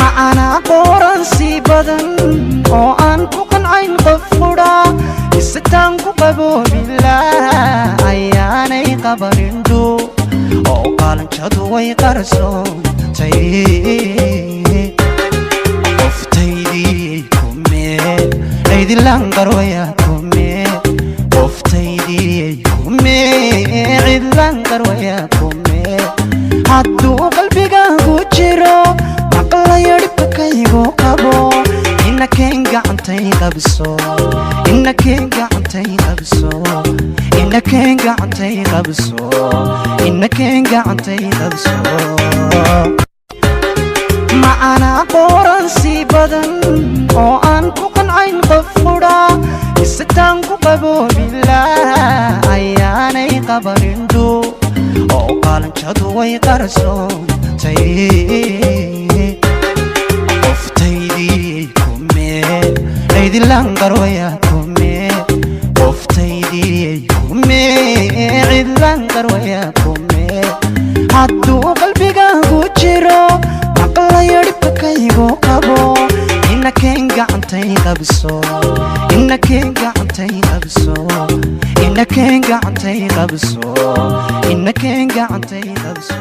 Macanaa qooransi badan oo aan ku qancayn qof qudha, isitaan ku qaboobila ayaanay qabanindhu oo qaalanjadu way qarsoontay. Qoftaydii kume, cidlan qarwaya kume. Qoftaydii kume, cidlan qarwaya kume. Hadduu qalbigaagu jiro maqlayo dhibkaygu qabo, inakeen gacantay qabso, inakeen gacantay qabso, inakeen gacantay qabso, inakeen gacantay qabso. Macanaa qooransi badan oo aan ku qancayn qof qudha, isitaan ku qaboobila ayaanay qabanindhu oo qaalanjadu way qarsoontay. Qoftaydii kume, cidlan qarwaya kume. Qoftaydii kume, cidlan qarwaya kume. Hadduu qalbigaagu jiro maqlayo dhibkaygu qabo, inakeen gacantay qabso, inakeen gacantay qabso, inakeen gacantay qabso, inakeen gacantay qabso.